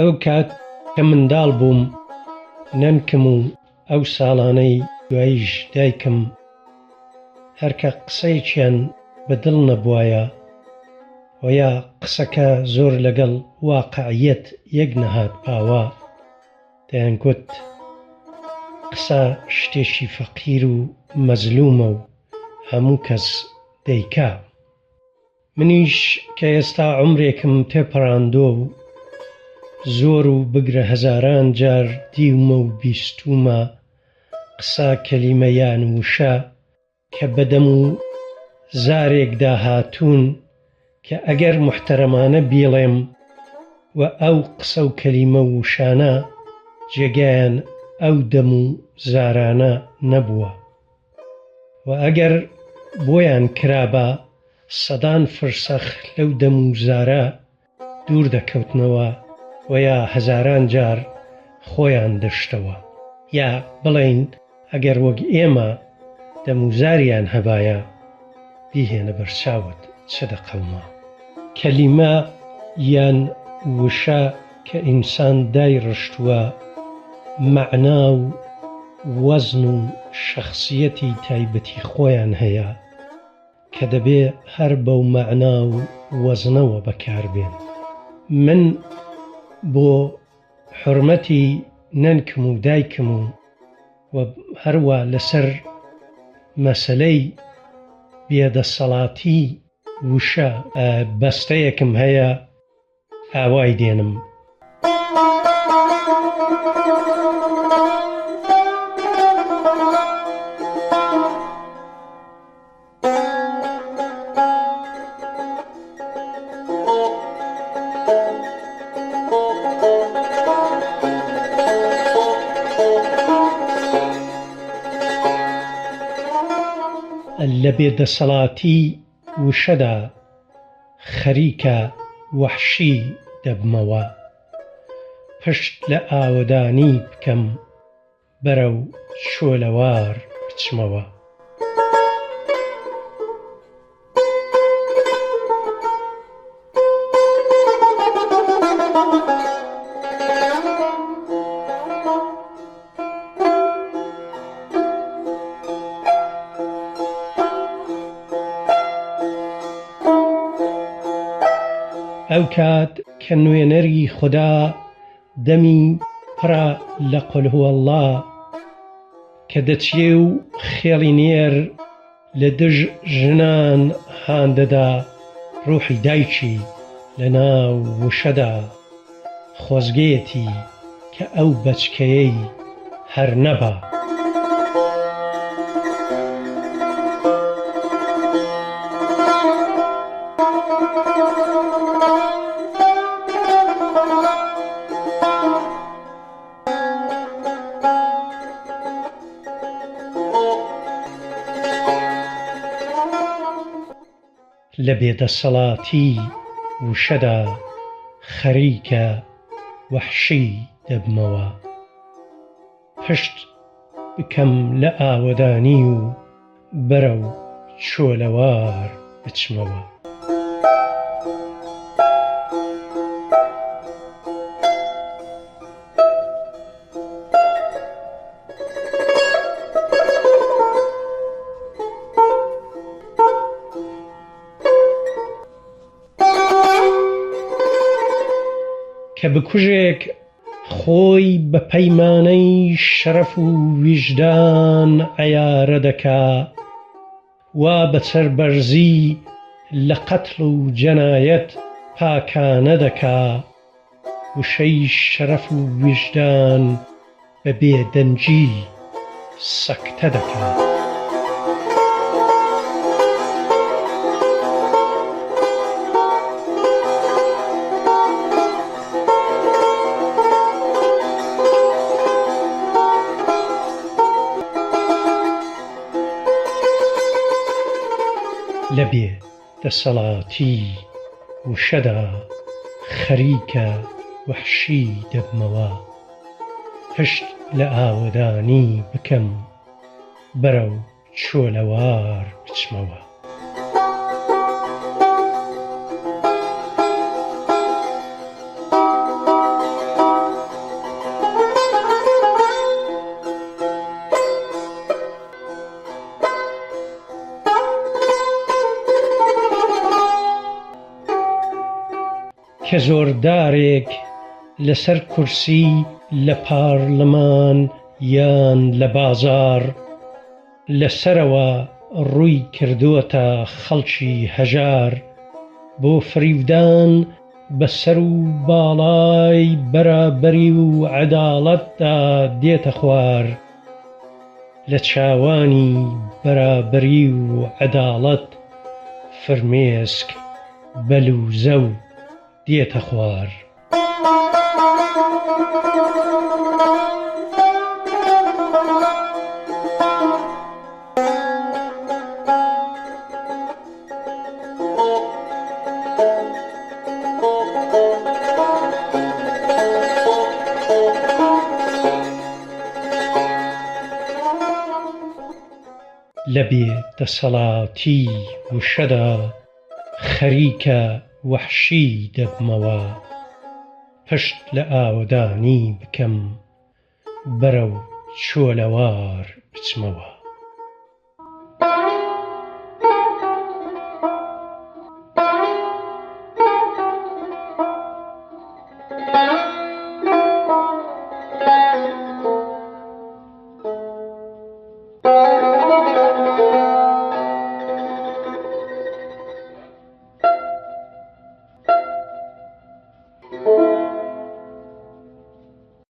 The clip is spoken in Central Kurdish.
ئەو کات کە منداڵ بووم نەنکم و ئەو ساڵانەی دواییش دایکم هەر کە قسەیەکیان بە دڵ نەبوایە و یا قسەکە زۆر لەگەڵ واقعیەت یەک نەهاتباوە دەیانگوت قسە شتێکی فەقیر و مەزلومە و هەموو کەس دەیکا. منیش کە ئێستا عومرێکم تێپەڕاندووە و زۆر و بگرە هەزاران جار دیومە و بیستوومە قسە، کەلیمە یان وشە کە بە دەم و زارێکدا هاتوون کە ئەگەر موحتەرەمانە بیڵێم و ئەو قسە و کەلیمە و وشانە جێگایان ئەو دەم و زارانە نەبووە و ئەگەر بۆیان کرابا سەدان فرسەخ لەو دەم و زارە دوور دەکەوتنەوە و یا هەزاران جار خۆیان دەشتەوە. یا بڵێین ئەگەر وەک ئێمە دەم و زاریان هەبایە بیهێنە بەرچاوت چ دەقەوما. کەلیمە یان وشە کە ئینسان دایڕشتووە مەعنا و وەزن و شەخسییەتی تایبەتی خۆیان هەیە کە دەبێ هەر بەو مەعنا و وەزنەوە بەکار بێن. من بۆ حورمەتی نەنکم و دایکم و و هەروا لەسەر مەسەلەی بێدەسەڵاتی وشە بەستەیەکم هەیە ئاوای دێنم. لە بێدەسەڵاتی وشەدا خەریکە وەحشی دەبمەوە. پشت لە ئاوەدانی بکەم بەرەو چۆلەوار بچمەوە. ئەوکات کە نوێنەری خودا دەمی پڕە لە قل هو اللە کە دەچێ و خێڵی نێر لە دژ ژنان هان دەدا ڕوحی دایکی لە ناو وشەدا خۆزگەیەتی کە ئەو بەچکەیەی هەر نەبا. لە بێدەسەڵاتی وشەدا خەریکە وەحشی دەبمەوە. پشت بکەم لە ئاوەدانی و بەرەو چۆلەوار بچمەوە. کە بکوژێک خۆی بە پەیمانەی شەرەف و ویژدان عەیارە دەکا، وا بە سەربەرزی لە قەتڵ و جەنایەت پاکانە دەکا، وشەی شەرەف و ویژدان بە بێدەنگی سەکتە دەکا. لە بێ دەسەڵاتی وشەدا خەریکە وەحشی دەبمەوە. پشت لە ئاوەدانی بکەم بەرەو چۆلەوار بچمەوە. کە زۆردارێک لەسەر کورسی لە پارلمان یان لە بازاڕ لە سەرەوە ڕووی کردۆتە خەڵکی هەژار بۆ فریودان بە سەر و باڵای بەرابەری و عەداڵەتدا دێتە خوار لە چاوانی بەرابەری و عەداڵەت فرمێسک بە لوزەو دێتە خوار. لە بێ دەسەڵاتی وشەدا خەریکە وەحشی دەبمەوە پشت لە ئاوەدانی بکەم بەرەو چۆلەوار بچمەوە.